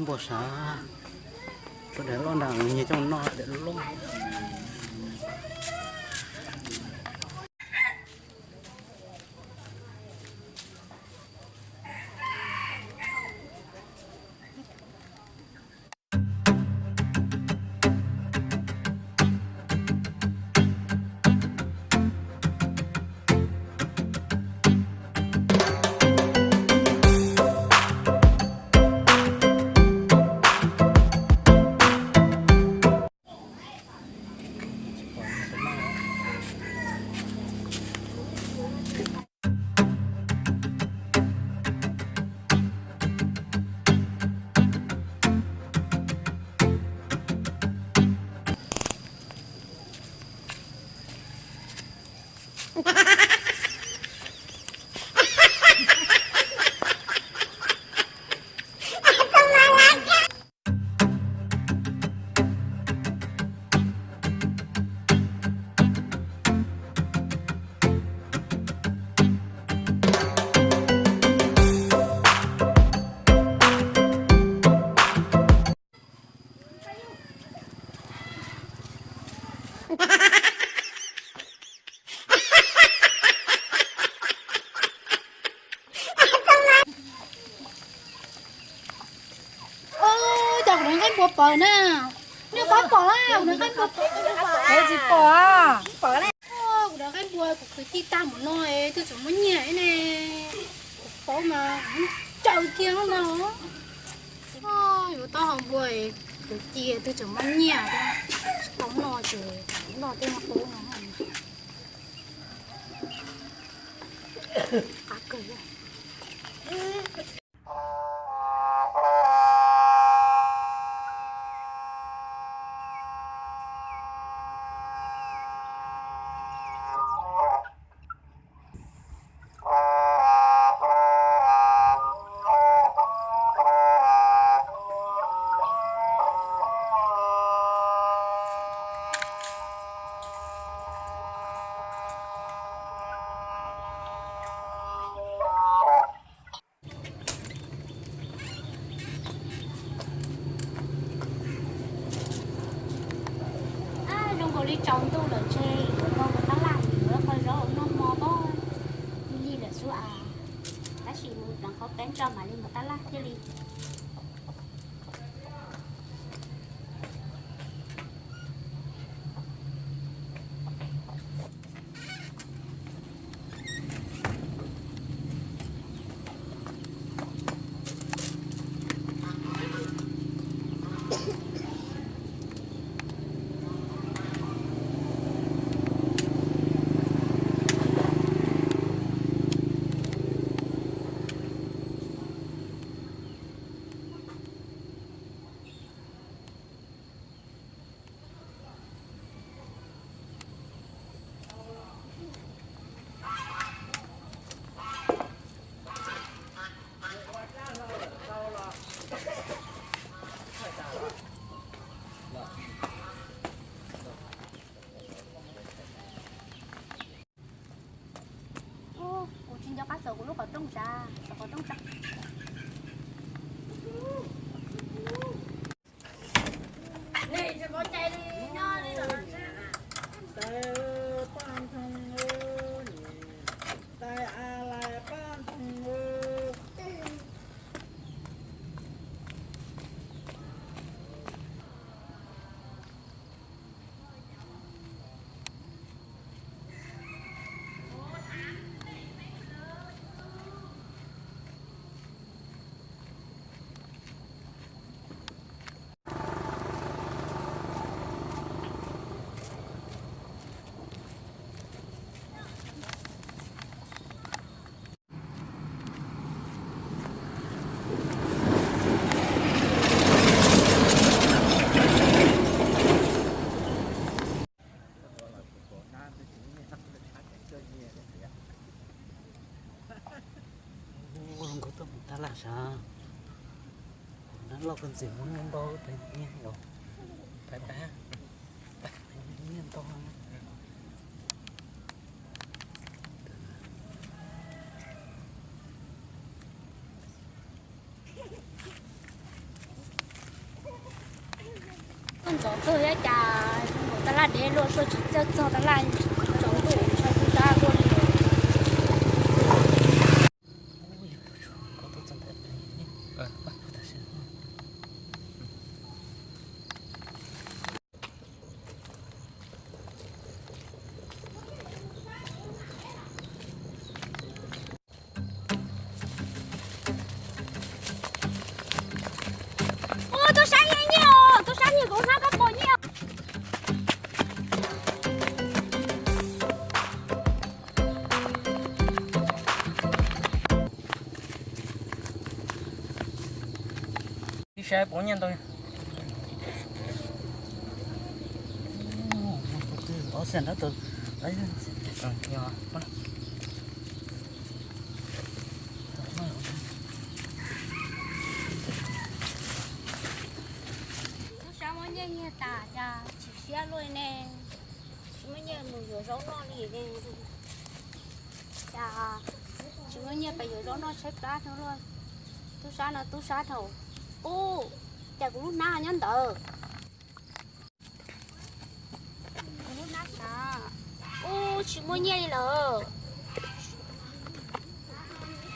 Npua sav, tus daim loj nram nyias coj noj daim loj. Ua cas kuv daim nqaij npua pawv na? Nej pom, kuv daim nqaij npua pawv. Kuv tsis pom. Kuv daim nqaij npua kuv khwv tij tag mus no twb tseem muaj nyiaj ne. Kuv paub mas kuv caw kiag no. Yuav taub hau npua khwv tij twb tseem muaj nyiaj thiab. Tsis tau noj ces noj tej no paub no. Qab kawg. Zoo nkaus li tsaus ntuj lawm ntshe yuav tau mus tab laj, yuav qhov zaub noj hmo pob. Lig lig lawm xwb as, tab sis mus pleev qhov peb tso mam li mus tab laj thiaj li. Kuv tsis nco qab xaws kuv lub qhov rooj tsa, xaws qhov rooj tsa. Ua nkawd tuaj mus tab laj sav, kuv nab loj koj ntxim muab nyiaj ntau pais nyiaj los, pais pab, pais nyiaj ntau. Tuaj ntxov kawg thiab cas, nkaum tab laj dev luaj tuaj tsis txog, txog tab laj tsaus ntuj tshaj tub sab luaj li. Ua, tub sab nyiag nyiaj os, tub sab nyiag kuv hnab koj puas nyiaj. Ib sab puas nyiaj ntau. Ob xees nrab tau. Tub sab muab nyiaj nyiag tas cas chim siab luaj ne. Tsis muaj nyiaj mus yuav zaub noj li ne. Cas tsis muaj nyiaj pes yuav zaub noj tshaib plab no luaj. Tub sab no tub sab dhau. Ub, cas kuv lub hnab nyob ntawd. Kuv lub hnab sav. Ub, tsis muaj nyiaj li lawm.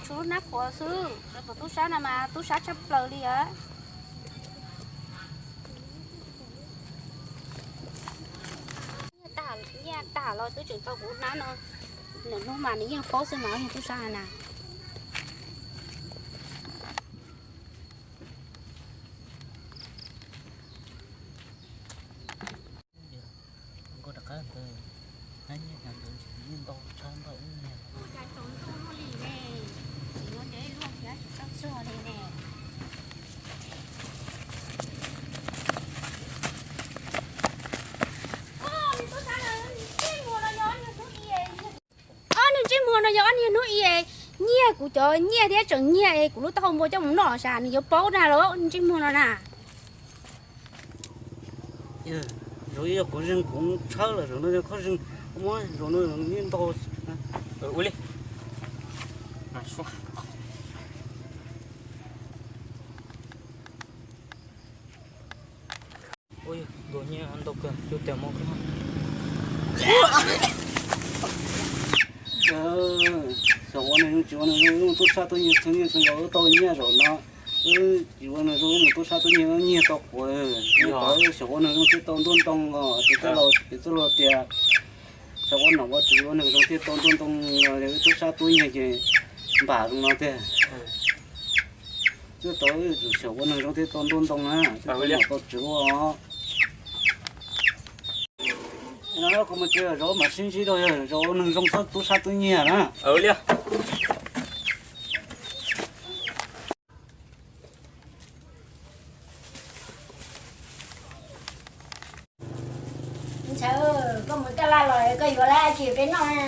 Tshuav lub hnab qhuav xwb, pom tub sab no mas tub sab tshaj plaws li a. Nyiaj tag los twb tseem tau kuv hnab no. Lwm hnub mas nws yeej paub xwb mas yog tub sab na. Ob niag ntsej muag no yog ob niag hnub i nyiag kuv cov nyiaj thiab tseem nyiag es kuv lub taub hau npua coj mus noj los sav, nws yuav paub na los ntsej muag no na. Zaum ib yog kuv zeeg kuv tshawb lawm, zaum no yog koj zeeg, muab zaum no nyiaj ntau. Ua li. Ua, nyiaj ntau kawg, cub tias mob kawg. Xyov ua neeg zoo tsis ua neeg zoo, tub sab tub nyiag txheeb nyiaj txheeb nkaus wb tau nyiaj zaum no. Wb tsis ua neeg zoo wb mus tub sab tub nyiag wb nyiag tau quav. Yog tau xyov ua neeg zoo thiaj tau ntuj ntoo os, ces txoj lus tias xyov ua nom ua tswv ua neeg zoo thiaj tau ntuj ntoo, wb tub sab tub nyiag ces npam zoo no tiag. Twb tau wb xyov ua neeg zoo thiaj tau ntuj ntoo na, thiaj tau nom tau tswv ua. No koj mus tsev, zaum mam sib ntsib dua, zaum ua neeg zoo txhob tub sab tub nyiag na. Ntxhais, koj mus taj laj los koj yuav dab tsi peb noj na?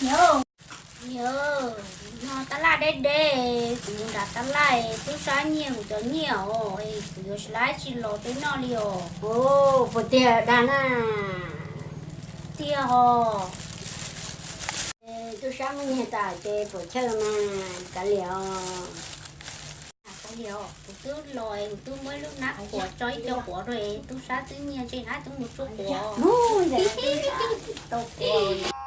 Yog, yog, no taj laj deb deb, kuv mus nram taj laj, tub sab nyiag kuv cov nyiaj os, kuv yuav tsis dab tsi los peb noj li os. Ua, puas tiag dag na? Tiag os. Tub sab muab nyiag tas ces puas chawj mas kav liam os. Kav liam os, kuv twb los, kuv twb muab ib lub hnab quav tso ib co quav rau, tub sab twb nyiag ntsej hnab twb mus tsuab quav. Tau quav.